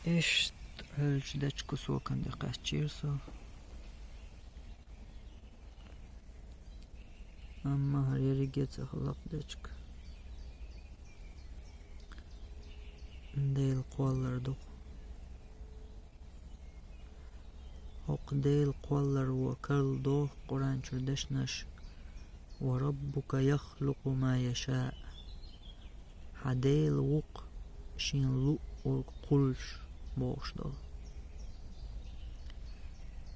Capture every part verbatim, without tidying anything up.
Иштта хьоьлча дечко сокан де кхаьччийра со. Амма хӀара ерриге ца хала-кх дечко. Дела кхоллар ду-кх. ХӀокху Дела кхоллар вон карладоху Къуръан чуьра дешнаш: «Ва раббука яхлукъу ма яшаъ». Хьан Дела ву-кх шена луъург кхуллуш бохуш долу.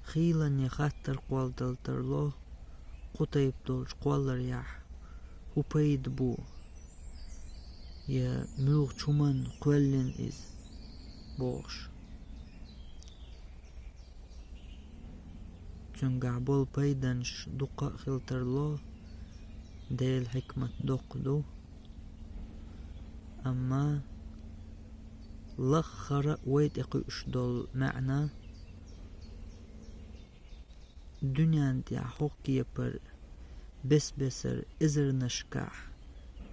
Хийланне хаттар кхолладала тарло кху тайпа долчу кхолларехь: хӀун пайда бу, я муьлхачу хӀуманна кхоьллина иза, бохуш. Цуьнгахь болу пайданаш дуккха а хила тарло, Делан хьикмат доккха ду. Амма лаххара вай тӀе кхуьуш долу маьӀна: дуьнен тӀехь хӀокху кепара бес-бесара эзарнашкахь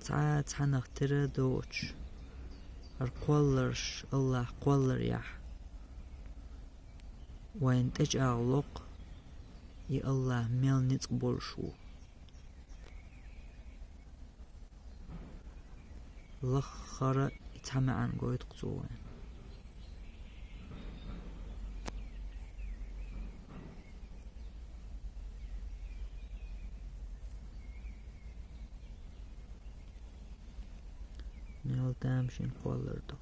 цхьа а цхьанах тера доцуш, хӀара кхолларш АллахӀ кхолларехь, вайна тӀечӀагӀло-кх и АллахӀ мел ницкъ болуш ву. Лаххара и цхьа маьӀна гойту-кх цо вайна. Мел тамашийна кхоллар ду.